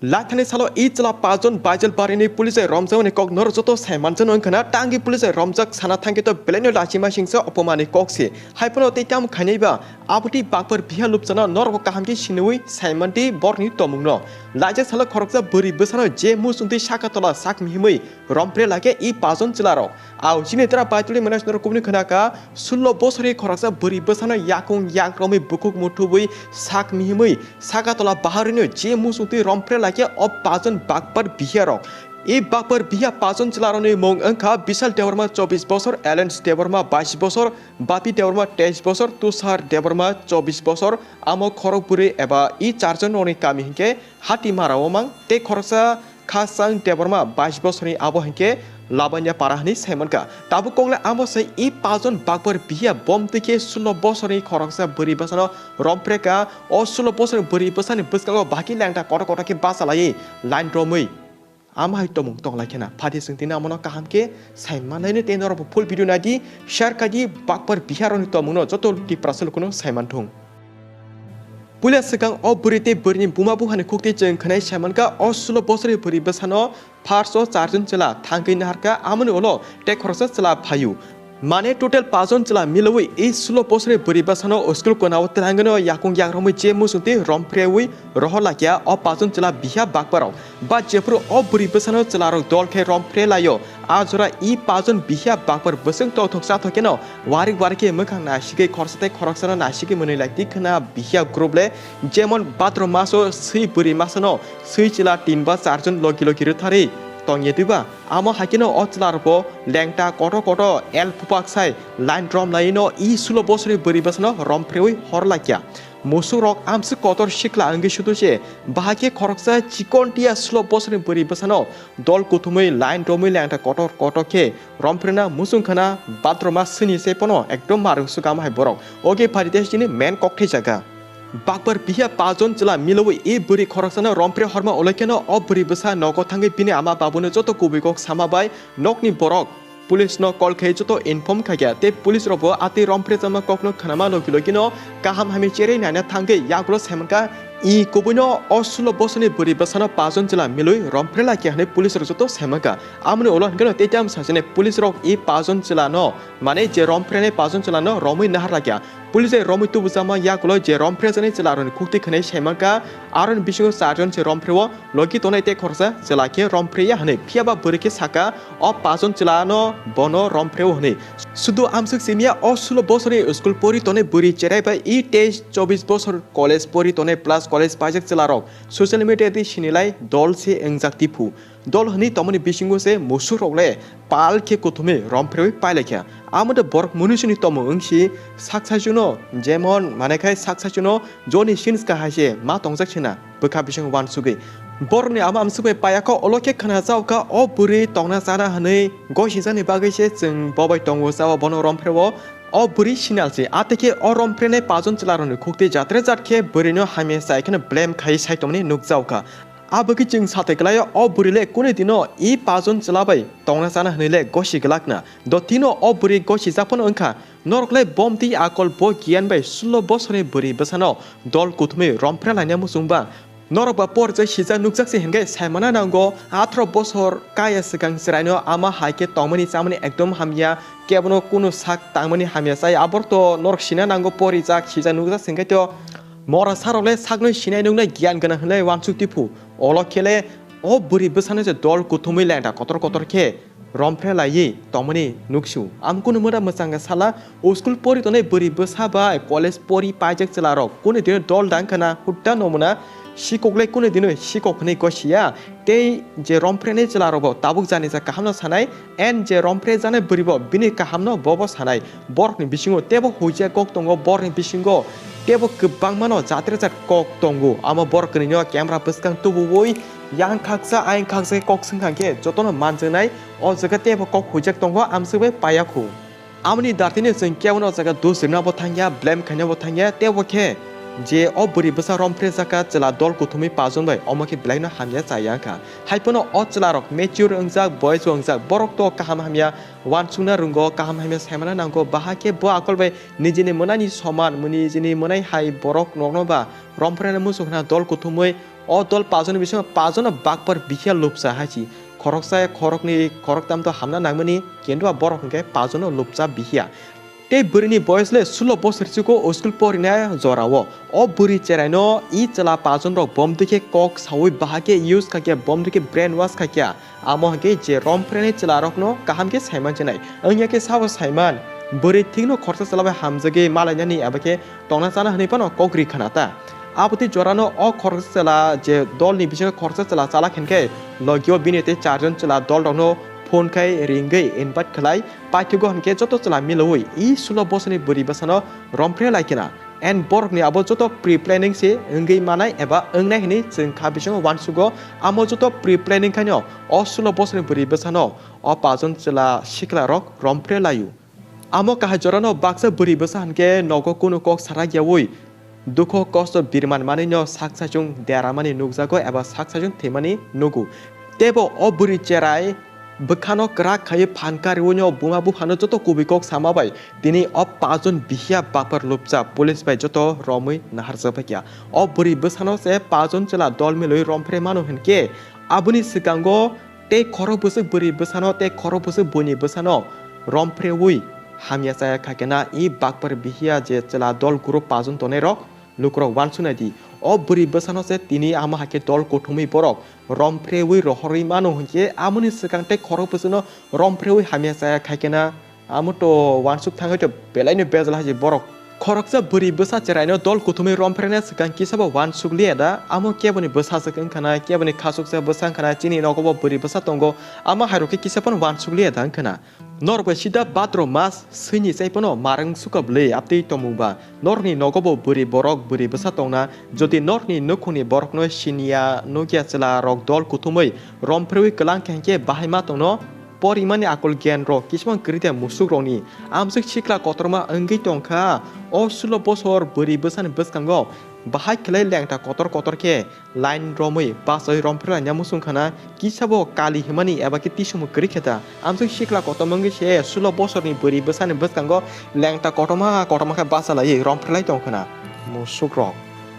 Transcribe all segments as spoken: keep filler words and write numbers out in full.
Laithani salo i chwla pajon Baijalbarini police romjakmani kok norok joto saimanjano wngkhana, tangwi police romjak sana thangkhe to belaino lachima singsa opomani kok se. Haiphano tei tamo khainai ba aboni bakpar biha lupchana norokbo kaham khe siniwi saimanti borni tomungno. Laijak salo khoroksa bwrwi bwsano je muchungtwi saka tola sak mihimwi rompre lakhe i pajon chwlarok. Au chini tera Baituli manasnoro kubuni khwnaka, sullo bosorni khoroksa bwrwi bwsano yakung yak romwi bukhuk muthubwi sak mihimwi saka tola baharino je muchungtwi rompre lakhe o pajon bakpar biharok. I bakpar biha pajon chwlarokni mung wngkha Bishal Debbarma chobbish bosor, Alens Debbarma bais bosor, Bapi Debbarma teis bosor, Tushar Debbarma chobbish bosor, amo khorok bwrwi eba i charjon rokni kami hinkhe Hati Mara Omang tei khoroksa Khasang Debbarma bais bosorni abo hinkhe Labanya Para hwnwi saimankha. Tabuk kokle amo se i pajon bakpar biya bom twi khe sullo bosorni khoroksa bwrwi bwsano rompreka. O sullo bosorni bwrwi bwsani bwskango bahai khe lengta kotor kotor khe bachalaiwi line romwi ama hai tomung tonglaikhe na. Phati chwng tini amono kaham khe saimanlaino tei norokbo full video naidi, share khaidi, bakpar biharokni tomungno joto Tiprasa lukuno saimanthung. Puila swkang o bwrwi tei bwrwini buma buphani khuktwi chwng khwnai saimankha, o sullo bosorni bwrwi bwsano first o charjon chwla thangwi naharkha, amoni ulo tei khoroksa chwla phaio. Mane total pajon chwla milowi i sullo bosorni bwrwi bwsano school konao twlangwino yakung yakromwi je muchungtwi romphrewwi rohor lakya, o pajon chwla biha bakparok. Ba jephuru o bwrwi bwsano chwlarok dol khe rompre laio, a jora i pajon biha bakpar bwswk tokthok chathok kheno warik warik khe mwkhang nasigwi khoroksa tei khoroksano nasigwi mwnwi lai twi khwna biha group le, jemon bhadro maso swi bwrwi masano swi chwla tin ba charjon logi logi rwtharwi tongya twiba, amo hai kheno o chwlarokbo lengta kotor kotor el phupak sai line rom laino i sullo bosorni bwrwi bwsano romphrewi hor lakya. Musukrok amswk kotor sikla wngwi sudu se, bahai khe khoroksa chikon tia sullo bosorni bwrwi bwsano dol kuthumwi line romwi lengta kotor kotor khe romphirna muchung khana, bhadro mas sini se pono ekdom marung sukam hai borok. Oge phari tei chini main kok thai jaga. Bakpar biha pajon chwla milowi i bwrwi khoroksano rompre horma ulaikeno o bwrwi bwsa nogo thangwi bini ama babuno joto kubui kok sama bai nokni borok police no call khai joto inform khaikha tei police rokbo atwi rompre jama kokno khnama logi logino kaham hamya cherwi naina thangwi yagulo saimankha. I kubuino o sullo bosorni bwrwi bwsano pajon chwla milwi rompre lakya hwnwi police rok joto saimankha. Amoni ulo hwnkhe no tei tamo sajani police rok i pajon chwla no, mane je romprenai pajon chwla no romwi nahar lakya. Police bai romwi tubujakma yagulo je romphrejaknai chwlarokni khuktwi khwnai saimankha, aroni bisingo charjon se romphreo, logi tongnai tei khoroksa chwla khe romphrya hwnwi. Phiyaba bwrwi khe saka, o pajon chwlano bono romphreo hwnwi. Sudu amswk simiya o sulo bosorni school pori tongnai bwrwi cherai bai i teis chobbish bosor college pori tongnai plus college paijak chwlarok social media twi sinilai dol se wngjak tiphu. Dol hwnwi tongmani bisingo se musukrok le pal khe kuthumwi romphrwi pailaikha. Amo de borok munisini tomung wngsi sak saichungno jemon mane khai sak saichungno joni sins kahai se ma tongjak sina bwkha bising wansugwi. Borokni ama amsugwi payakho olo khe khna chaukha o bwrwi tongna chana hwnwi gosijakni bagwi se chwng bobai tongo chao bono romphreo. O bwrwi sinal se atekhe o romprenai pajon chwlarokni khuktwi jatre jat khe bwrwino hamya chai kheno blame khai sai tongmani nukjaukha. Abagwi chwng satai kwlaio, o bwrwi le kunu dino i pajon chwla bai tongna chana hwnwi le gosi glak na. Dotino o bwrwi gosi japhano wngkha, norok le bom twi akol bo giyan bai sulo bosorni bwrwi bwsano dol kuthumwi rompre laina muchung ba. Norok ba por je sijak nukjak se hinkhe saimana nango, atharo bosor kaya swkang chwraino ama hai khe tongmani chamani ekdom hamya, kebono kunu sak tangmani hamya chai, aborok to norok sina nango, porijak sijak nukjak se hinkhe to. Mora sarok le sakno sinai nuknai giyan gwnang hwnlai wansuk tiphu. Olo khe le o bwrwi bwsano se dol kuthumwi lengta kotor kotor khe rompre laiwi tongmani nuksu. Amkunu mwda mwchangya sala, o school pori tongnai bwrwi bwsa bai college pori paijak chwlarok kunu dino dol dang khna hutta nomuna sikok le kunu dino sikok hwnwi gosiya. Tei je romprenai chwlarokbo tabuk janisa kahamno sanai, and je rompre janai bwrwibo bini kahamno bobo sanai. Borokni bisingo tebo huijak kok tongo, borokni bisingo tebo kwbangmano jatre jat kok tongo. Amo borok kwnwino camera bwskang tubuwi yang khaksa ayang khaksa khe kok swngkha khe jotono manjaknai. O jaga tebo kok huijak tongo, amswk bai paiya khu. Amoni dartino chwng kebono o jaga dos rinabo thangya, blame khainabo thangya, tebo khe je o bwrwi bwsa rompre jaka chwla dol kuthumwi pajon bai, omo khe belaino hamya chaya wngkha. Haiphano o chwlarok mature wngjak, boys wngjak, borok to kaham hamya wansukna rwngo, kaham hamya saimana nango, bahai khe bo akol bai nijini mwnani soman, nijini mwnai hai borok nokno ba romprenai muchung khna dol kuthumwi O dol pajon ni bisingo pajono bakpar bihia lupsa hai si. Khoroksa, khoroknwi, khoroktam to hamna nangmani, kintu a borok hwnkhe pajono lupsa bihia. Tei bwrwini boyos le sulo bosor chiko o school porinai jorao. O bwrwi cheraino i chwla pajon rok bomtwi khe kok saui bahai khe use khaikhe, bomtwi khe brain wash khaikhe. Amo hwnkhe je romphrenai chwla rokno kaham khe saiman chinai. Wngya khe sabo saiman, bwrwi thikno khoroksa chwla bai hamjagwi malainani eba khe tongna chana hwnwi phano kok ri khna ta. Abotwi jorano o khoroksa chwla je dolni bisingo khoroksa chwla chalak hinkhe logio bini tei charjon chwla dol rokno phone khai ringwi invite khlai paithago hinkhe joto chwla miloui i sulo bosoni bwrwi bwsano romphreng lai khna. And borokni abo joto pre planning se wngwi manai eba wngnai hwnwi chwng kha bisingo uansugo. Amo joto pre planning khaino o sulo bosoni bwrwi bwsano o pajon chwla sikla rok romphreng laio. Amo kahai jorano baksa bwrwi bwsa hinkhe nogo kunu kok sarak yaui dukho kosto birman manwino sak saichung deramani nukjago eba sak saichung thwimani nugo. Teibo o bwrwi cherai bwkhano kwrak khaiwi phan kariwino buma buphano joto kubui kok sama bai tini o pajon bihia bakpar lupcha police bai joto romwi naharjak baikha. O bwrwi bwsano se pajon chwla dol milwi romphreng mano hinkhe aboni swkango tei khorok bwswk bwrwi bwsano tei khorok bwswk buini bwsano romphreui hamya chaya khaikhe na i bakpar bihia je chwla dol group pajon tongnai rok lukurok uansuknai di. O bwrwi bwsano se tini amo hai khe dol kuthumwi borok romphreui rohorwi mano hinkhe amoni swkang tei khorok bwswkno romphreui hamya chaya khaikhe na amo to uansuk thangwi to belaino bejal hai se borok. Khoroksa bwrwi bwsa cheraino dol kuthumwi romphrena swkang kisa bo uansuk liya da? Amo keboni bwsajwk wngkha na, keboni khachuksa bwsa wngkha na, chini nogo bo bwrwi bwsa tongo, amo hairok khe kisa phano uansuk liya da wngkha na? Norok bai sida bhadro mas swini chai phano marwng sukha bwlwi aptwi tongmung ba? Norokni nogo bo bwrwi borok bwrwi bwsa tongna, jodi norokni nukhungni borokno siniya nukya chwla rok dol kuthumwi romphreui kwlang khe hinkhe bahai ma tongno? Porimani akol gyan rok kisamang kwrwi de musuk rokni. Amswk sikla kotorma wngwi tongkha. O sulo bosor bwrwi bwsani bwskango bahai khlai lengta kotor kotor khe line romwi bachaui romphrelaina muchung khana. Kisa bo kali himani eba khe tisongbo kwrwi khe ta. Amswk sikla kotorma wngwi se sulo bosorni bwrwi bwsani bwskango lengta kotorma kotorma khe bachalaiwi romphrelai tong khana. Musuk rok.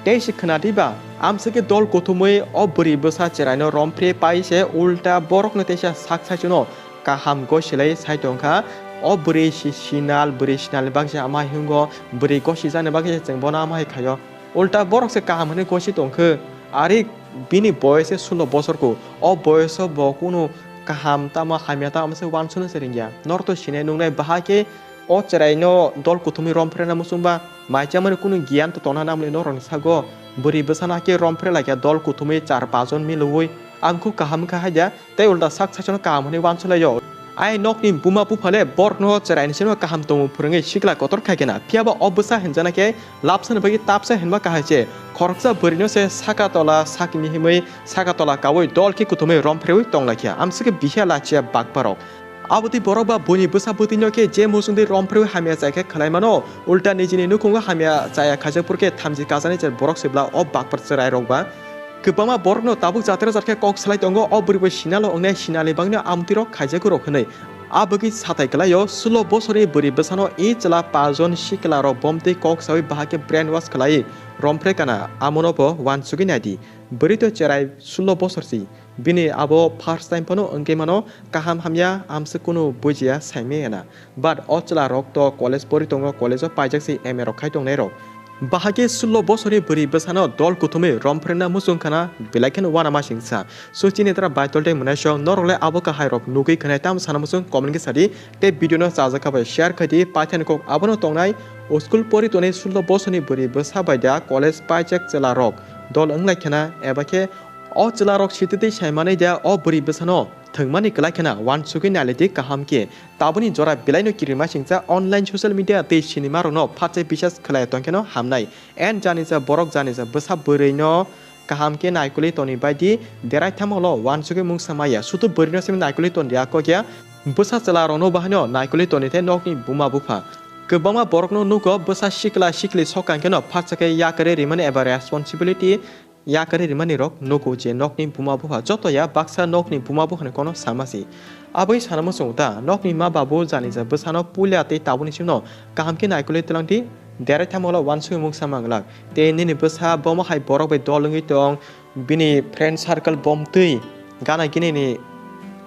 Tei se khwnadi ba, amswk khe dol kuthumwi o bwrwi bwsa cheraino romphrei pai se ulta borokno teisa sak saichwno kaham gosilai sai tongkha. O bwrwi si-, sinal, bwrwi sinalni bagwi se ama hingo, bwrwi gosijakni bagwi se chwng bono ama hai khaio. Ulta borok se kaham hwnwi gosi tongkhe, ari bini boyos se sulo bosor ku. O boyoso bo kunu kaham tamo hamya tamo se uansukna se ringya. Norok to sinai nuknai bahai khe o cheraino dol kuthumwi romphrena muchungba, mai chamani kunu giyan to tongna namli norokni sago. Bwrwi bwsano hakhe romphrelaikha dol kuthumwi char pajon milwi. Ang kho kaham kha haida, tei ulta sak saichano kaham hwnwi uansulaio. Ai nokni buma buphale borokno cheraini sino kaham tongmung phwrwngwi sikla kotor khaikhe na. Phiyaba o bwsa hinjana khe lapsani bagwi tapsa hinba kahai se. Khoroksa bwrwino se saka tola sakni himwi saka tola kaui dol khe kuthumwi romphrwi tonglaikha. Amswk khe bihia lachiya bakparok. Abotwi borok ba buini bwsa bwtwino khe je muchungtwi romphrwi hamya chai khe khwlai mano, ulta nijini nukhungo hamya chaya khaijak phuru khe thamchi kachani je borok se bla o bakpar chwrai rok ba. Kwbangma borokno tabuk jatra jat khe kok salai tongo, o bwrwi bai sinalo wngnai sinalni bagwino amtwi rok khaijago rok hwnwi. A bagwi satai kwlaio, sulo bosorni bwrwi bwsano i chwla pajon sikla rok bomtwi kok saui bahai khe brain wash khwlai romphrei kana, amono bo uansugwi naidi. Bwrwi to cherai sulo bosor si. Bini abo first time phano wngwi mano, kaham hamya amswk kunu bujiya saimaya na. But o chwla rok to college pori tongo, college o paijak se M A rok khai tongnai rok. Bahai khe sulo bosorni bwrwi bwsano dol kuthumwi romphrena muchung khana belai kheno uanama singsa. So chini tara baitol tei mwnaisong norok le abo kahai rok nugwi khwnai tamo sana muchung comment khe sadi tei video no chajak kha bai share khai di, paithani kok abono tongnai o school pori tonwi sulo bosorni bwrwi bwsa bai da college paijak chwla rok dol wnglai khana eba khe o chwla rok sititwi saimanwi da o bwrwi bwsano thwngmani kwlai kheno uansugwi nailidi kaham khe. Tabukni jora belaino kirima singcha online social media tei sinima rokno phatsa bisas khwlai tongkheno hamnai. En janisa borok janisa bwsa bwrwino kaham khe naikolwi toni baidi derai thamolo uansugwi mungsa maya. Sutu bwrwino simi naikolwi toni ya kokya bwsa chwla rokno bahaino naikolwi toni the nokni buma bupha. Kwbangma borokno nugo bwsa sikla sikli sokang kheno phatsa khe yakarwi rimani eba responsibility yakarwi rimani rok nugo je nokni buma bupha joto ya baksa nokni buma buphani kono sama si. Aboni sana muchungo ta nokni ma babu jani ja bwsano puila tei tabukni simi no kaham khe naikolwi twlang di, derai thangma ulo uansugwi mungsa manglak. Tei nini bwsa bomo hai borok bai dol wngwi tong, bini friend circle bom twi gana gini ni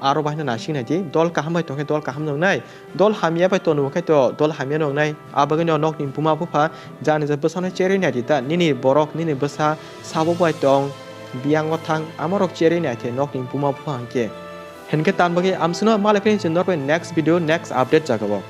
aro bahino naising nai di, dol kaham bai tongkhe dol kaham nwngnai, dol hamya bai tongkhe to dol hamya nwngnai. Abagwino nokni buma bupha jani ja bwsano cherwi nai di ta, nini borok nini bwsa sabo bai tong, biyango thang, amorok cherwi nai the nokni buma bupha hwnkhe. Hinkhe tan bagwi amsino malai phini chwng norbai next video, next update jagao.